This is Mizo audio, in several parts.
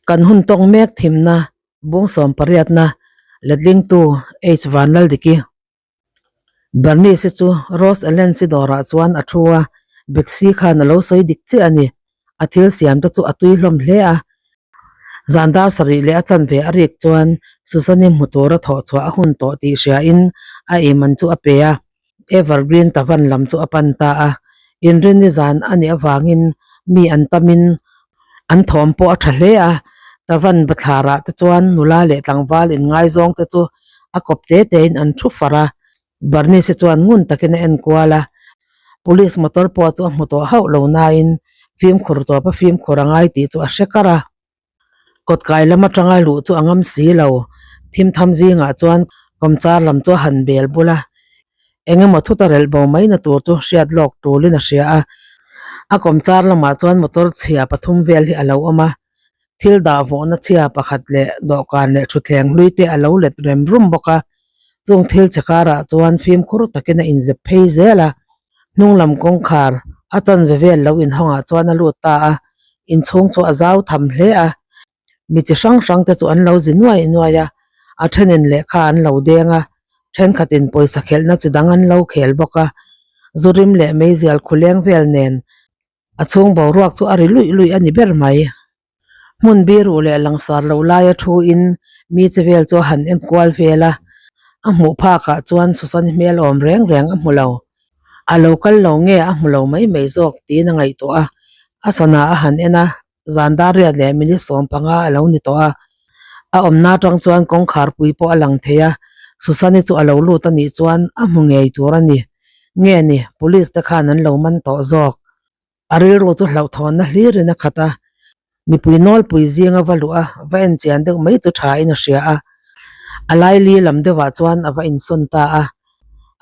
Kan hun tawk mek thimna bung sawm pariatna letlingtu H Vanlaldiki. Bernice chu Rose Ellen-si dawrah chuan a thu a, Betsy khan a lo sawi dik chiah a ni. A thil siam te chu a tui hlawm hle a. Zan dar sarih leh a chanve a rik chuan Susan-i hmu tura thawh chhuah a hun tawh tih hriain a eiman chu a pe a. Evergreen Tavan lam chu a pan ta a. Inrinni zan a nih avangin mi an tamin an thawm pawh a tha hle a. Tavan bathlarah te chuan nula leh tlangval inngaizawng te chu a kawp te tein an thu far a. Bernice chuan ngun takin a en kual a. Police motor pawh chu a hmu tawh hauh lo nain fimkhur tawpa fimkhur a ngai tih chu a hre kar a. Kawtkai lam atanga luh chu a ngam si lo. Thim tham zingah chuan kawmchar lam chu a han bel bul a. Eng emaw thuta relh bo mai na tur chu hriat lawk tulin a hria a. A kawmchar lamah chuan motor chhia pathum vel hi a lo awm a. Thil dah vawhna chhia pakhat leh dawhkan leh thutthleng hlui te a lo let rem rum bawk a. Chung thil chhe karah chuan fimkhur takin a inzep phei zel a. Hnung lam kawngkhar a chanve vel lo inhawngah chuan a lut ta a, inchhung chu a zau tham hle a. Mi chi hrang hrang te chu an lo zi nuai nuai a, a thenin lehkha an lo deng a, thenkhatin pawisa khelhna chi dang an lo khel bawk a. Zu rim leh meizial khuleng vel nen a chhung boruak chu a ri luih luih a ni ber mai. Hmun biru leh langsar lo laia thu in mi che vel chu a han en kual vel a, a hmuh phakah chuan Susan hmel awm reng reng a hmu lo. A lo kal lo nge a hmu lo mai mai zawk tiin a ngaihtuah a, a sana a han en a, zan dar riat leh minute 15 a lo ni tawh a. A awmna atang chuan kawngkhar pui pawh a lang thei a, Susan-i chu a lo lut a nih chuan a hmu ngei tur a ni. Nge ni, police te khan an lo man tawh zawk. A rilru chu hlauhthawnna hlirin a khat a, mipui nawlpui zinga va luh a, va en chian deuh mai chu thain a hria a. A laili lam deuhah chuan a va insawn ta a,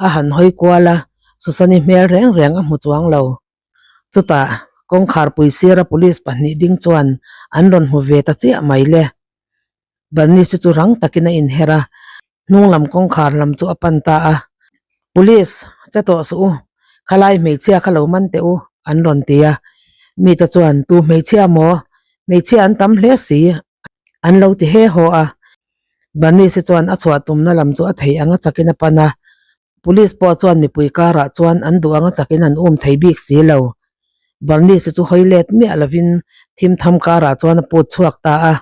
a han hawi kual a, Susan-i hmel reng reng a hmu chuang lo. Chutah, kawngkharpui sira police pahnih ding chuan an rawn hmu ve ta chiah mai le. Bernice chu rang takin a inher a, hnung lam kawngkhar lam chu a pan ta a. Police, che tawh suh u, khalai hmeichhia kha lo man teh u, an rawn ti a. Mite chuan, Tu hmeichhia maw? Hmeichhia an tam hle si, an lo ti he haw a. Bernice chuan a chhuah tumna lam chu a thei anga chakin a pan a. Police pawh chuan mipui karah chuan an duh anga chakin an um thei bik si lo. Bernice chu hawi let miah lovin thim tham karah chuan a put chhuak ta a.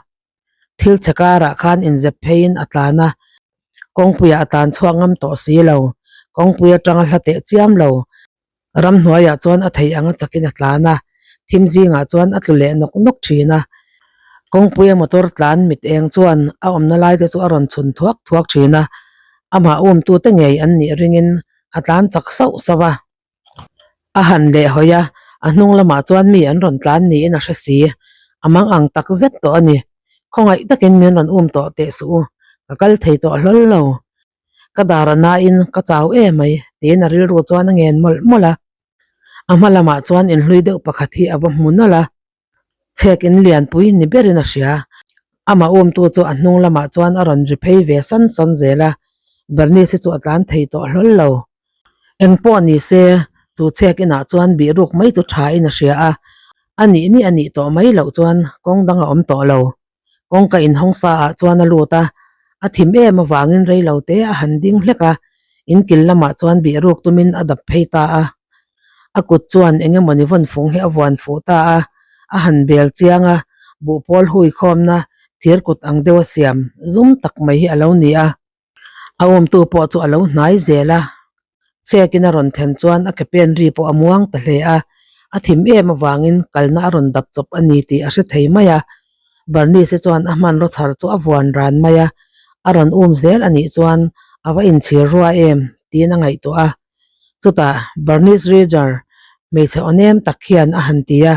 Thil chhe karah khan inzep pheiin a tlan a, kawngpuiah a tlan chhuak ngam tawh si lo. Kawngpui atanga hla teh chiam lo. Ramhnuaiah chuan a thei anga chakin a tlan a, thim zingah chuan a tlu leh nawk nawk thin a. Kawngpuia motor tlan mit eng chuan a awmna lai te chu a rawn chhun thuak thuak thin a, amah umtute ngei an nih ringin a tlan chak sauh sauh a. A han leh hawi a, a hnung lamah chuan mi an rawn tlan niin a hre si. A mang ang tak zet tawh a ni. Khawngaih takin min rawn um tawh teh suh u, ka kal thei tawh hlawl lo. Ka dar a nain ka chau em mai tiin a rilru chuan a ngen mawlh mawlh a. A hma lamah chuan inhlui deuh pakhat hi a va hmu nawlh a. Chhek in lianpui ni berin a hria. Amah umtu chu a hnung lamah chuan a rawn ri phei ve san san zel a. Bernice chu a tlan thei tawh hlawl lo. Eng pawh ni se, chu chhek inah chuan bih ruk mai chu tha in a hria a. A nih nih a nih tawh mai loh chuan kawng dang a awm tawh lo. Kawngka inhawng sa ah chuan a lut a, a thim em avangin rei lo te a han ding hlek a, in kil lamah chuan bih ruk tumin a dap phei ta a. A kut chuan eng emawni vawn fung hi a vuan fuh ta a, a han bel chiang a, buhpawl hui khawmna thir kut ang deuh a siam zum tak mai hi a lo ni a. A awmtu pawh chu a lo hnai zel a, chhekin a rawn thlen chuan a ke pen ri pawh a muang ta hle a, a thim em avangin kalna a rawn dap chawp a ni tih a hre thei mai a. Bernice chuan a hmanraw chhar chu a vuan ran mai a, a rawn um zel a nih chuan a va inchhir rua em tiin a ngaihtuah a. Chutah Bernice Ridger hmeichhe aw nem tak hian a han ti a.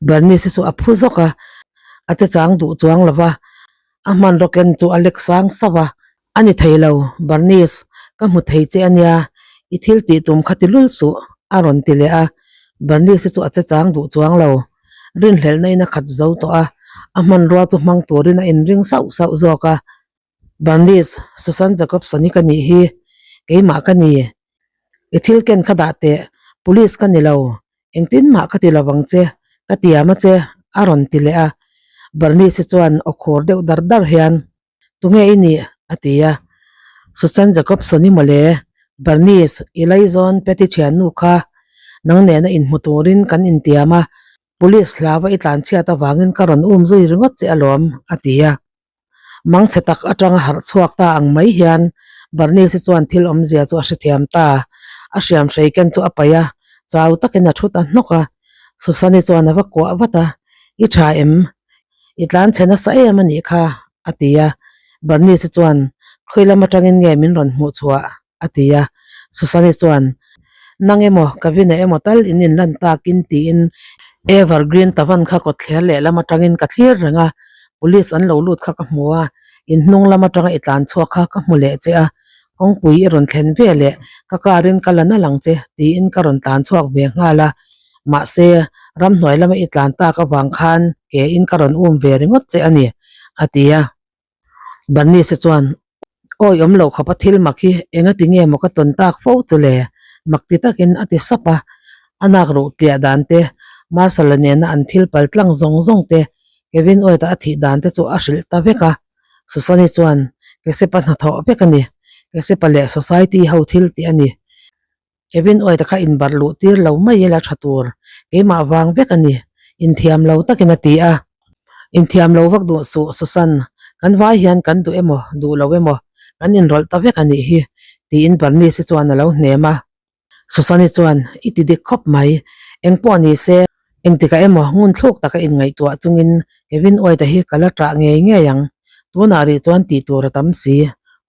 Bernice chu a phu zawk a, a che chang duh chuang lo va, a hmanraw ken chu a lek sang sauh a. A ni thei lo, Bernice, ka hmu thei che a nia, i thil tih tum kha ti lul suh, a rawn ti leh a. Bernice chu a che chang duh chuang lo. Rinhlelhna in a khat zo tawh a, a hmanrua chu hmang turin a inring sauh sauh zawk a. Bernice, Susan Jacobson-i ka nih hi, keimah ka ni. I thil ken kha dah teh, police ka ni lo, engtin mah ka ti lo vang che, ka tiam a che, a rawn ti leh a. Bernice-i chuan aw khur deuh dar dar hian, Tunge i nih? a ti a. Susan Jacobson-i mawle, Bernice, i laizawn Patty thiannu kha nang nena inhmu turin kan intiam a, police hlava i tlanchhiat avangin ka rawn um zui ringawt che alawm, a ti a. Mangchhe tak atanga harh chhuak ta ang mai hian Bernice-i chuan thil awmzia chu a hrethiam ta. A hriam hrei ken chu a paih a, chau takin a thu ta hnawk a. Susan-i chuan a va kuah vat a, I tha em? I tlan chhe nasa em a nih kha, a ti a. Bernice-i chuan, Khawi lam atangin nge min rawn hmuh chhuah? a ti a. Susan-i chuan, Nang emaw, Kavina emaw tal in inlan takin tiin Evergreen tavan kha kawtthler lehlam atangin ka thlir reng a, police an lo lut kha ka hmu a, in hnung lam atanga i tlan chhuak kha ka hmu leh che a, kawngpui i rawn thlen ve leh ka car in ka la nalh ang che tiin ka rawn tlan chhuak ve nghal a, mahse ramhnuai lama i tlan tak avang khan ke in ka rawn um ve ringawt che a ni, a ti a. Bernice chuan, Awi awm loh khawpa thil mak hi engati nge maw ka tawn tak fo chu le? Mak ti takin a ti sap a. A nak ruh tliah dan te, Marshall-a nena an thil pal tlang zawng zawng te, Kevin Oet-a a thih dan te chu a hrilh ta vek a. Susan-i chuan, Kesepa hnathawh vek a ni. Kesepa leh Society ho thil tih a ni. Kevin Oet-a kha inbarh luh tir lo mai ila tha tur, keimah vang vek a ni, inthiam lo takin a ti a. Inthiam lo vak duh suh Susan, kan vai hian kan duh emaw duh lo emaw kan inrawlh ta vek a nih hi, tiin Bernice-i chuan a lo hnem a. Susan-i chuan, I ti dik khawp mai, engpawh ni se, engtikah emaw ngun thluk taka inngaihtuah chungin Kevin Oet-a hi ka la ṭah ngei ngei ang, tunah rih chuan tih tur a tam si,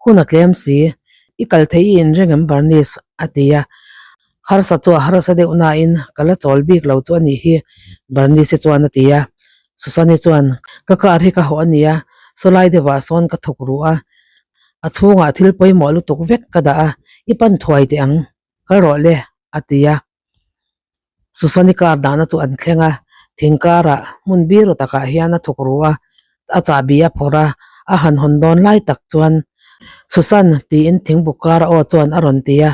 hun a tlem si, I kal thei i inreng em Bernice? a ti a. Harsa chu a harsa deuh nain ka la chawl bik lo chu a nih hi Bernice chuan a ti a. Susan-i chuan, Ka car hi ka hawh a nia, sawlai deuhah sawn ka thawk ruh a, a chhungah thil pawimawh lutuk vek ka dah a, i pan thuai teh ang, kal rawh le, a ti a. Susan-i car dahna chu an thleng a, thing karah hmun biru takah hian a thawk ru a, a chahbi a phawrh a, a han hawn dawn lai tak chuan, Susan! tiin thingbuk kara aw chuan a rawn ti a,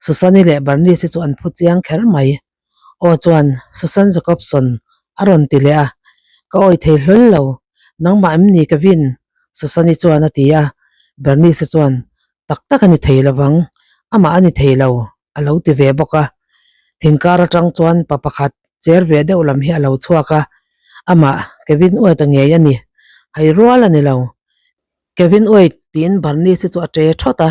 Susan-i leh Bernice-i chu an phu chiang kher mai. Aw chuan, Susan Jacobson! a rawn ti leh a, Ka awi thei hlawl lo, nangmah em ni Kevin? Susan-i chuan a ti a, Bernice-i chuan, Tak tak a ni thei lovang, amah a ni thei lo, a lo ti ve bawk a. Thingkar atang chuan pa pakhat cher ve deuh lam hi a lo chhuak a, amah Kevin Oet-a ngei a ni. Hai rual a ni lo. Kevin Oet tiin Bernice-i chu a ṭe thawt a,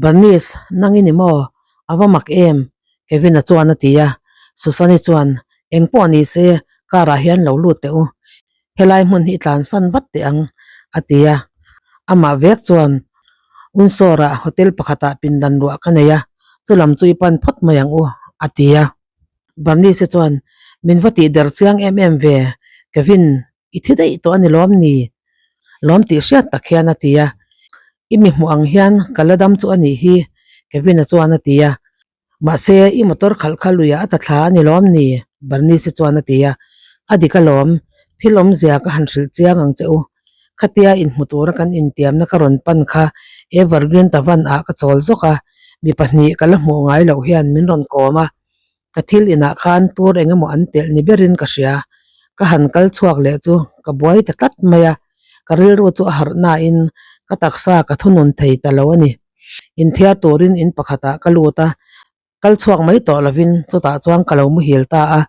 Bernice, nang i ni maw? A va mak em? Kevin-a chuan a ti a. Susan-i chuan, Eng pawh ni se, car-ah hian lo lut teh u. Helai hmun hi i tlansan vat teh ang, a ti a. Amah vek chuan Windsor-ah hotel pakhatah pindan ruah ka nei a, chu lam chu i pan phawt mai ang u, a ti a. Bernice chuan, Min va tih der chiang em em ve, Kevin, i thi daih tawh a ni lawm ni? Lawm tih hriat tak hian a ti a. I mi hmuh ang hian ka la dam chu a nih hi, Kevin-a chuan a ti a. Mahse, i motor khalh kha luiah a ta thla a ni lawm ni? Bernice chuan a ti a. A dik alawm, thil awmzia ka han hrilh chiang ang che u. Khatia inhmu tura kan intiamna ka rawn pan kha Evergreen Tavern ah ka chawl zawk a, mi pahnih ka la hmuh ngai loh hian min rawn kawm a. Ka thil inah khan tur eng emaw an telh ni berin ka hria. Ka han kal chhuak leh chu ka buai ta tlat mai a, ka rilru chu a harh nain ka taksa ka thunun thei ta lo a ni. Inthiar turin in pakhatah ka lut a, kal chhuak mai tawh lovin chutah chuan ka lo muhil ta a,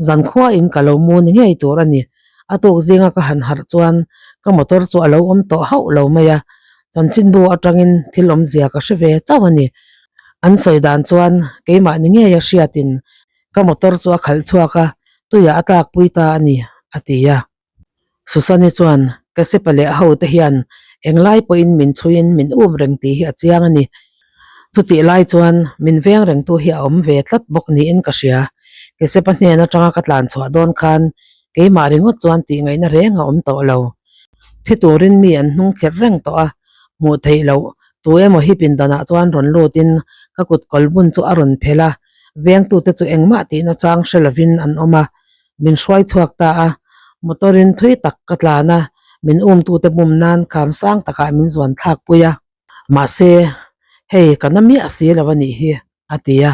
zankhuain ka lo mu ni ngei tur a ni. A tuk zinga ka han harh chuan ka motor chu a lo awm tawh hauh lo mai a, chanchinbu atangin thil awmzia ka hre ve chauh a ni. An sawi dan chuan keimah ni ngeia hriatin ka motor chu a khalh chhuak a, tuiah a tlakpui ta a ni, a ti a. Susan-i chuan, Kesepa leh a hote hian englai pawhin min chhuiin min up reng tih hi a chiang a ni. Chutih lai chuan min veng rengtu hi a awm ve tlat bawk niin ka hria. Kesepa hnen atanga ka tlan chhuah dawn khan keimah ringawt chuan tih ngaihna reng a awm tawh lo. Thi turin mi an hnung kherh reng tawh a, hmuh theih loh tu emaw hi pindanah chuan rawn lutin ka kut kawlbun chu a rawn phelh a, vengtute chu engmah tihna chang hre lovin an awm a. Min hruai chhuak ta a, motor in thui tak ka tlan a, min umtute bum nan kham sang takah min zuan thlak pui a. Mahse, hei ka na miah si lo a nih hi, a ti a.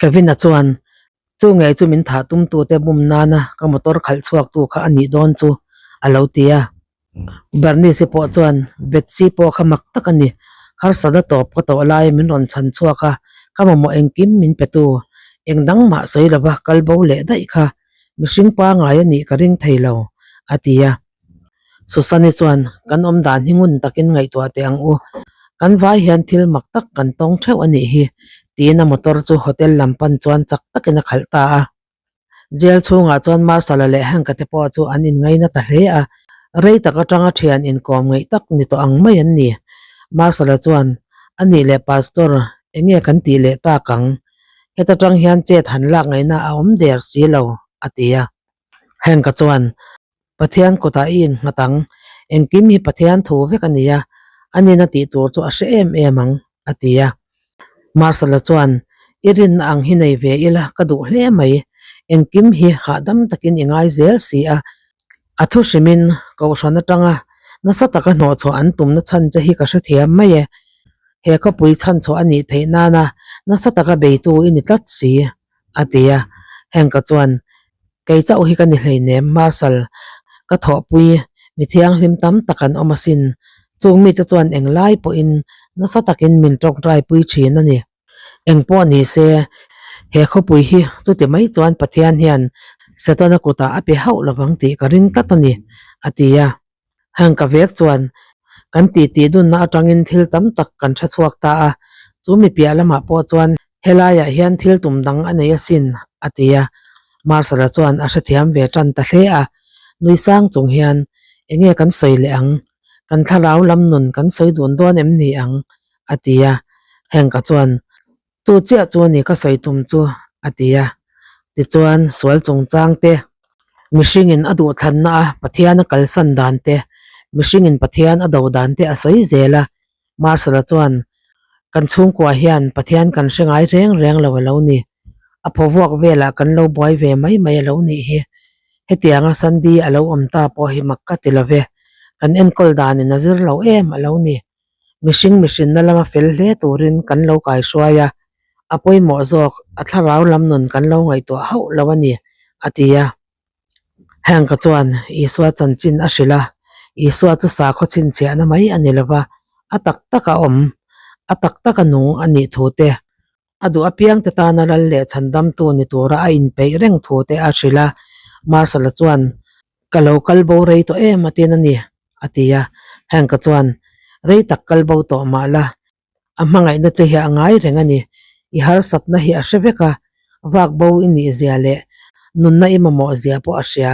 Kevin-a chuan, Chu ngei chu min thah tumtute bum nana ka motor khalh chhuaktu kha a nih dawn chu, a lo ti a. Bernice-i pawh chuan, Betsy pawh kha mak tak a ni. Harsatna tawp ka tawh laia min rawn chhan chhuak a, ka mamawh engkim min pe tu. Eng dang mah sawi lova kal bo leh daih kha mihring pangai a nih ka ring thei lo, a ti a. Susan-i chuan, Kan awm dan hi ngun takin ngaihtuah teh ang u. Kan vai hian thil mak tak kan tawng theuh a nih hi, tiin a motor chu hotel lam pan chuan chak takin a khalh ta a. Jail chhungah chuan Marshal-a leh Hank-a te pawh chu an inngaina ta hle a, rei tak atanga thian inkawm ngeih tak ni tawh ang mai an ni. Marshal-a chuan, A nih leh Pastor, enge kan tih leh tak ang? Heta tang hian chet han lak ngaihna a awm der si lo, a ti a. Hank-a chuan, Pathian kutah i innghat ang, engkim hi Pathian thu vek a ni a, a nina tih tur chu a hre em em ang, a ti a. Marshal-a chuan, I rinna ang hi nei ve ila ka duh hle mai, engkim hi hahdam takin i ngai zel si a, a thu hrimin Kohhran atanga nasa taka hnawhchhuah an tumna chhan che hi ka hrethiam mai e, he khawpui chhanchhuah a nih theih nana nasa taka beitu i ni tlat si, a ti a. Hank-a chuan, Kei chauh hi ka ni hleinem, Marshal, ka thawhpui mi thianghlim tam tak an awm asin. Chung mite chuan englai pawhin nasa takin min tawngtai pui thin a ni. Eng pawh ni se, he khawpui hi chuti mai chuan Pathian hian Setana kutah a pe hauh lovang tih ka ring tlat a ni, a ti a. Hanka vek chuan kan titi dunna atangin thil tam tak kan tha chhuak ta a, chu mi piah lamah pawh chuan helaiah hian thil tum dang a nei asin, a ti a. Marshal-a chuan a hrethiam ve tan ta hle a, nui sang chung hian, Enge kan sawi leh ang? Kan thlarau lam nun kan sawi dun dawn em ni ang? a ti a. Hanka chuan, Chu chiah chu a ni ka sawi tum chu, a ti a. Tichuan, sual chungchang te, mihringin a duhthlanna a Pathian a kalsan dan te, mihringin Pathian a do dan te a sawi zel a. Marshal-a chuan, Kan chhungkua hian Pathian kan hre ngai reng reng lo a lo ni. A phawvuak velah kan lo buai ve mai mai a lo nih hi. Hetianga Sandy a lo awm ta pawh hi mak ka ti lo ve. Kan enkawl danin a zir lo em a lo ni. Mihring mihrinna lama fel hle turin kan lo kaihruai a, a pawimawh zawk a thlarau lam nun kan lo ngaihtuah hauh lo a ni, a ti a. Hank-a chuan Isua chanchin a hrilh a, Isua chu sakhaw chhinchhiahna mai a ni lova, a tak taka awm, a tak taka nung a nih thu te, a duh apiangte tana lal leh chhandamtu ni tura a inpeih reng thu te a hrilh a. Marshall-a chuan, Ka lo kal bo rei tawh em a tin a ni, a ti a. Hank-a chuan, Rei tak kal bo tawh mah la, a hmangaihna che hi a ngai reng a ni. I harsatna hi a hre vek a, vak bo i nih zia leh nunna i mamawh zia pawh a hria.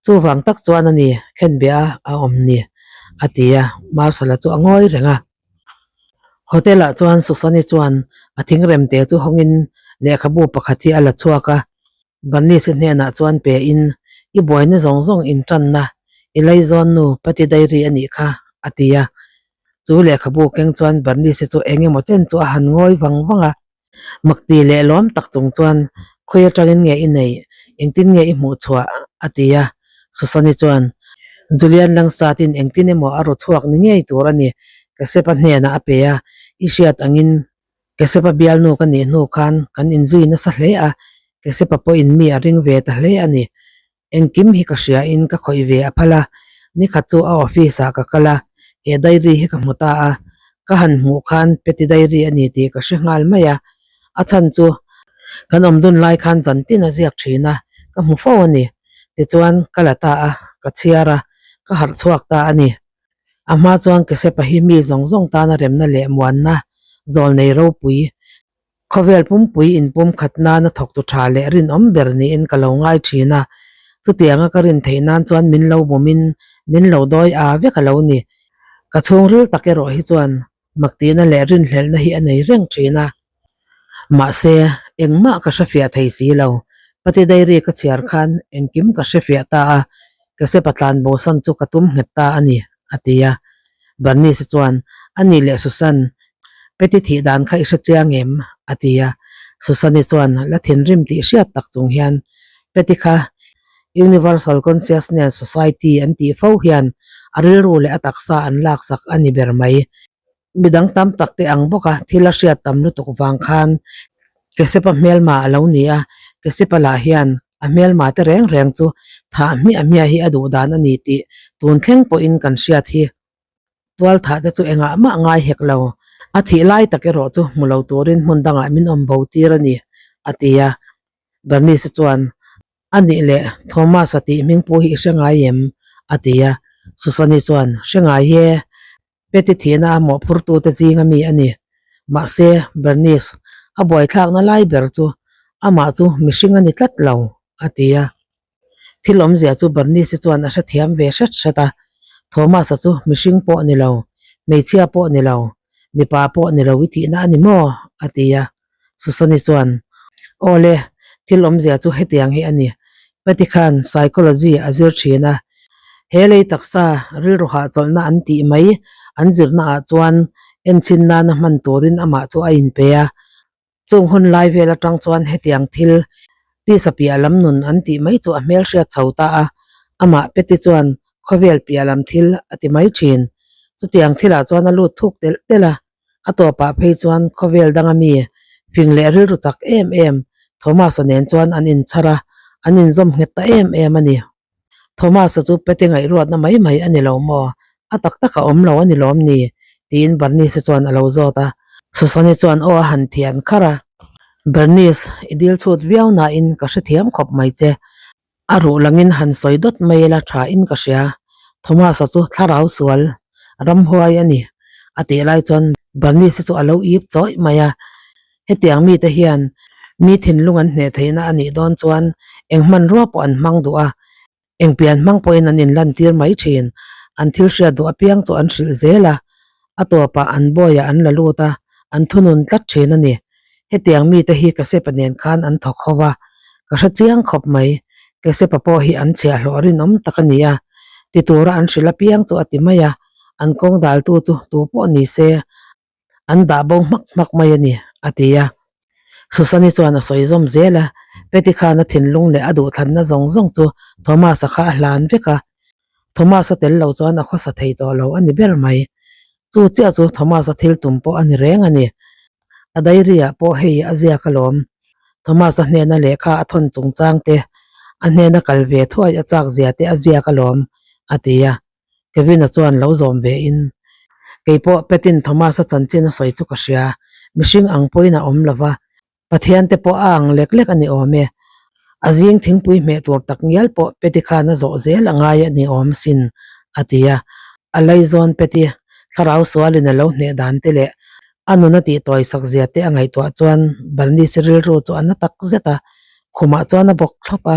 Chuvang tak chuan a ni, khenbeh a a awm ni, a ti a. Marshall-a chu a ngawi reng a. Hotel ah chuan Susani chuan a thingrem te chu hawngin lehkhabu pakhat hi a la chhuak a, Bernice-i hnenah chuan pe in, I buaina zawng zawng in tanna i laizawn nu Pati Diary a nih kha, a ti a. Chu lehkhabu keng chuan Bernice-i chu eng emaw chen chu a han ngawi vang vang a. Makti leh lawm tak chung chuan, Khawi atangin nge i neih? Engtin nge i hmuh chhuah? a ti a. Susani chuan, Julian Langsatin engtin emaw a ru chhuak ni ngei tur a ni, Kesepa hnenah a pe a. I hriat angin Kesepa bialnu ka nih hnu khan kan inzui nasa hle a, Kesepa pawhin mi a ring ve ta hle a ni. Engkim hi ka hria in ka khawih ve a phal a, nikhat chu a office ah ka kal a, he diary hi ka hmu ta a, ka han hmuh khan Petty diary a ni tih ka hre nghal mai a, a chhan chu kan awm dun lai khan zantin a ziak thin a, ka hmu fo a ni. Tichuan ka la ta a, ka chhiar a, ka harh chhuak ta a ni. A hma chuan Kesepa hi mi zawng zawng tana remna leh muanna zawl nei ropui Khawvel pumpui inpumkhat nana thawktu tha leh rinawm ber niin ka lo ngai thin a, chutianga ka rin theih nan chuan min lo bawmin min lo dawi a vek a lo ni. Ka chhungril tak erawh hi chuan maktina leh rinhlelhna hi a nei reng thin a. Mahse, engmah ka hrefiah thei si lo. Pati Diary ka chhiar khan engkim ka hrefiah ta a, Kesepa tlan bosan chu ka tum nghet ta a ni, a ti a. Bernice chuan, A nih leh Susan, Patty thih dan kha i hre chiang em? a ti a. Susan-i chuan la thinrim tih hriat tak chung hian, Patty kha Universal Consciousness Society an tih fo hian a rilru leh a taksa an laksak a ni ber mai. Midang tam tak te ang bawk a, thil a hriat tam lutuk vang khan Kesepa hmelma a lo ni a, Kesepa lah hian a hmelma te reng reng chu Thah hmiah hmiah hi a duh dan a ni tih tun thleng pawhin kan hriat hi. Tual thah te chu engah mah ngai hek lo. A thih lai tak erawh chu hmu lo turin hmun dangah min awm bo tir a ni, a ti a. Bernice chuan, A nih leh, Thomas-a tih hming pawh hi i hre ngai em? a ti a. Susan-i chuan, Hre ngai e. Peti thihna a mawhphurtute zinga mi a ni. Mahse, Bernice, a buaithlakna lai ber chu amah chu mihring a ni tlat lo, a ti a. Thil awmzia chu Bernice-i chuan a hrethiam ve hret hret a. Thomas-a chu mihring pawh ni lo, hmeichhia pawh ni lo, mipa pawh ni lo i tihna a ni maw? a ti a. Susan-i chuan, Aw le, thil awmzia chu hetiang hi a ni. Patty khan psychology a zir thin a, he lei taksa rilru hahchawlhna an tih mai an zirna ah chuan enchhin nana hman turin amah chu a inpe a. Chung hun lai vel atang chuan hetiang thil tisa piah lam nun an tih mai chu a hmelhriat chho ta a, amah Patty chuan khawvel piah lam thil a ti mai thin. Chutiang thilah chuan a lut thuk telh telh a. A tawpah phei chuan khawvel danga mi fing leh rilru chak em em Thomas-a nen chuan an inchhar a, an inzawm nghet ta em em a ni. Thomas-a chu Pete ngaihruatna mai mai a ni lo maw? A tak tak a awm lo a ni lawm ni? tiin Bernice-i chuan a lo zawt a. Susan-i chuan aw a han thian kharh a. Bernice, i dil chhut viau nain ka hrethiam khawp mai che. A ruh langin han sawi dawt mai ila tha in ka hria. Thomas-a chu thlarau sual ramhuai a ni a tih lai chuan Bernice-i chu a lo ip chawih mai a. Hetiang mite hian mi thinlung an hneh theihna a nih dawn chuan eng hmanrua pawh an hmang duh a, eng pian hmang pawhin an inlantir mai thin. An thil hriat duh apiang chu an hrilh zel a, a tawpah an bawiah an la lut a, an thunun tlat thin a ni. Hetiang mite hi Kasepa nen khan an thawk ho va, ka hre chiang khawp mai. Kasepa pawh hi an chhiahhlawh rinawm tak a ni a, ti tura an hrilh apiang chu a ti mai a, an kawng daltu chu tu pawh ni se an dah bo hmak hmak mai a ni, a ti a. Susani chuan a sawi zawm zel a, Peti khan a thinlung leh a duhthlanna zawng zawng chu Thomas-a kha a hlan vek a, Thomas-a tel lo chuan a khawsa thei tawh lo a ni ber mai. Chu chiah chu Thomas-a thil tum pawh a ni reng a ni. A diary-ah pawh hei a ziak alawm. Thomas-a hnena lehkha a thawn chungchang te, a hnena kal ve thuai a chak zia te a ziak alawm, a ti a. Kevin-a chuan lo zawm ve in, Kei pawh Petin Thomas-a chanchin a sawi chu ka hria, mihring ang pawhin a awm lo va, Pathian te pawh a ang lek lek a ni awm e. A zing thingpui hmeh tur tak ngial pawh Peti khan a zawh zel a ngai a ni awm asin, a ti a. A laizawn Peti, thlarau sualin a lo hneh dan te leh a nun a tih tawi sak zia te a ngaihtuah chuan Bernice rilru chu a na tak zet a, khumah chuan a bawk thlawp a,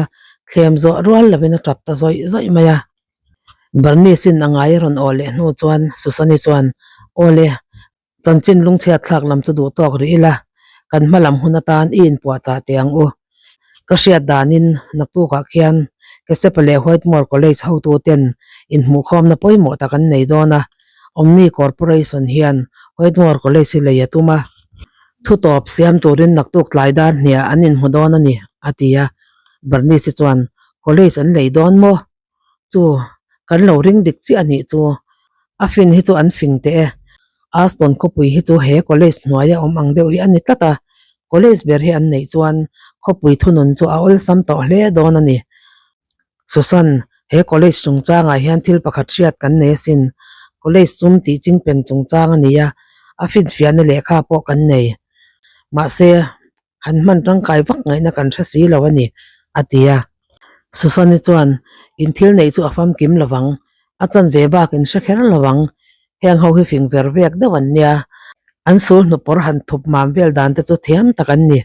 thlem zawh rual lovin a tap ta zawih zawih mai a. Bernice-in a ngai a rawn aw leh hnu chuan Susan-i chuan, Aw le, Chanchin lungchhiat thlak lam chu duh tawk rih ila, kan hma lam hun atan i inpuahchah teh ang u. Ka hriat danin naktukah khian Kesepa leh Whitemoor College hotuten inhmuhkhawmna pawimawh tak an nei dawn a, Omni Corporation hian Whitemoor College hi lei a tum a, thu tawp siam turin naktuk tlai dar hniah an inhmu dawn a ni, a ti a. Bernice-i chuan, College an lei dawn maw? Chu, kan lo ring dik chiah a nih chu. A fin hi chu an fing teh e. Aston khawpui hi chu he college hnuaia awm ang deuh hi a ni tlat a, college ber hi an neih chuan khawpui thunun chu a awlsam tawh hle dawn a ni. Susan, he college chungchangah hian thil pakhat hriat kan nei asin. College sum tih chingpen chungchang a ni a, a finfiahna lehkha pawh kan nei. Mahse, Han hman tangkai vak ngaihna kan hre si lo a ni, a ti a. Susan-i chuan, In thil neih chu a famkim lo vang, a chanve bak in hre kher lo vang, heng ho hi fing ver vek deuh an nia, an sul hnupawr han thup mam vel dan te chu thiam tak an ni.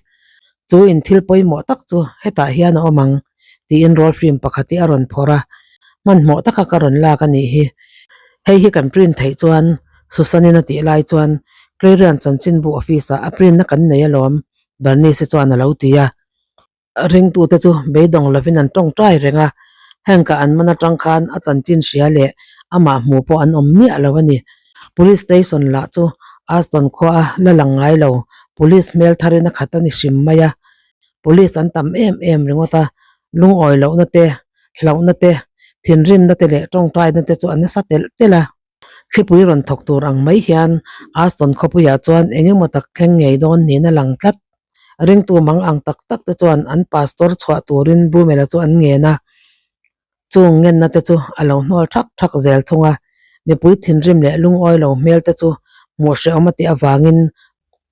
Chu in thil pawimawh tak chu hetah hian a awm ang, tiin roll film pakhat hi a rawn phawrh a, hmanhmawh taka ka rawn lak a nih hi. Hei hi kan print theih chuan Susan-in a tih lai chuan Clarion chanchinbu office-ah a print-na kan nei alawm, Bernice-i chuan a lo ti a. Ringtute chu beidawng lovin an tawngtai reng a, Hank-a an man atang khan a chanchin hria leh amah hmu pawh an awm miah lo a ni. Police station lah chu Aston khua a la lang ngai lo, police hmel tharin a khat a ni hrim mai a. Police an tam em em ringawt a, lungawi lohna te, hlauhna te, thinrimna te leh tawngtaina te chu a nasa telh telh a. Thlipui rawn thawk tur ang mai hian Aston khawpuiah chuan eng emaw tak thleng ngei dawn niin a lang tlat. Ringtu mang ang tak tak te chuan an pastor chhuah turin Bumela chu an ngen a. Chung ngenna te chu a lo hnawl thak thak zel thung a, mipui thinrim leh lungawi lo hmel te chu hmuh hrehawm a tih avangin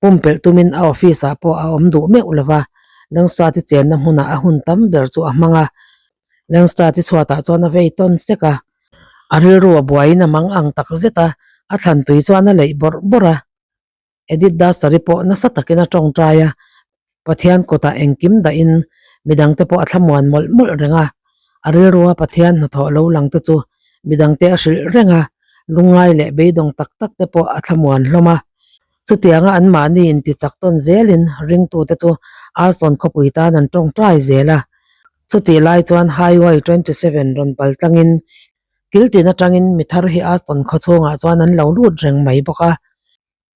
pumpelh tumin a office ah pawh a awm duh meuh lo va, Langsati chenna hmunah a hun tam ber chu a hmang a, Langsati chhuatah chuan a vei tawn sek a, a rilru a buaiin a mang ang tak zet a, a thlan tui chuan a leih bawrh bawrh a. Edith Duster-i pawh nasa takin a tawngtai a, Pathian kawtah engkim dahin midangte pawh a thlamuan mawlh mawlh reng a. A rilrua Pathian hnathawh lo lang te chu midangte a hrilh reng a, lungngai leh beidawng tak tak te pawh a thlamuan hlawm a. Chutianga anmahni intichak tawn zelin ringtute chu Arson khawpui tan an tawngtai zel a. Chutih lai chuan Highway 27 rawn pal tlangin Kiltin atangin mi thar hi Aston khaw chhungah chuan an lo lut reng mai bawk a.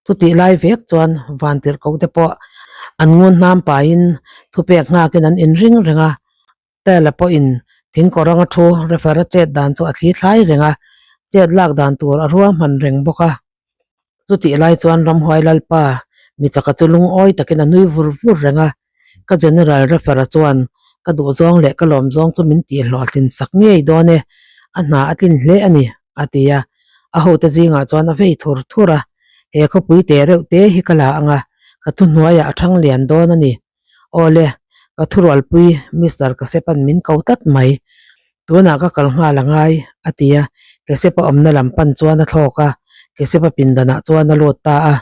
Chutih lai vek chuan vantirhkoh te pawh an ngun hnam pahin thupek nghakin an inring reng a. Tela pawhin thing kawr anga thu refer a chet dan chu a thli thlai reng a, chet lak dan tur a ruahman reng bawk a. Chutih lai chuan Ramhuai Lalpa mi chaka chu lungawi takin a nui vur vur reng a, ka General Refer-a chuan ka duhzawng leh ka lawmzawng chu min tihhlawhtlin sak ngei dawn e, a hna a tlin hle a ni, a ti a. A hote zingah chuan a vei thur thur a, He khawpui te reuh te hi ka la ang a, ka thuhnuaiah a thang lian dawn a ni. Aw le, ka thurualpui Mister Kasepa'n min ko tlat mai. Tunah ka kal nghal a ngai, a ti a. Kasepa awmna lam pan chuan a thlawk a, Kasepa pindanah chuan a lut ta a.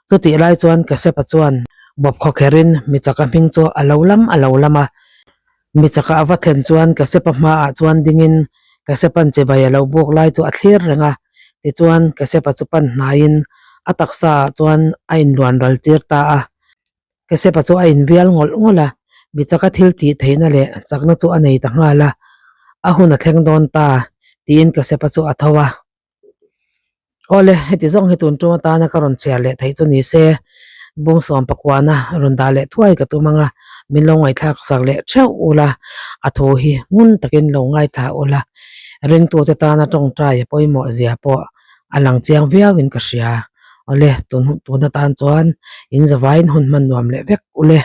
Chutih lai chuan Kasepa chuan bawp khawkherin mi chaka hming chu a lo lam a lo lam a. Mi chaka a va thlen chuan Kasepa hmaah chuan dingin Kasepa'n chibai a lo buk lai chu a thlir reng a. Tichuan Kasepa chu pan hnaiin a taksaah chuan a inluan ral tir ta a. Kesepa chu a invial ngawlh ngawlh a, mi chaka thil tih theihna leh chakna chu a nei ta nghal a, a hun a thleng dawn ta, tiin Kesepa chu a tho a. Awle, heti zawng hi tun tum atana ka rawn chhiar leh theih chu ni se, Bungsawm pakuana rawn dah leh thuai ka tum ang a, min lo ngaihthlak sak leh theuh ula, a thu hi ngun takin lo ngaithla ula, ringtute tana tawngtai a pawimawh zia pawh a lang chiang viauin ka hria. Awle, tun tun atan chuan in zavaiin hun hman nuam leh vek ule.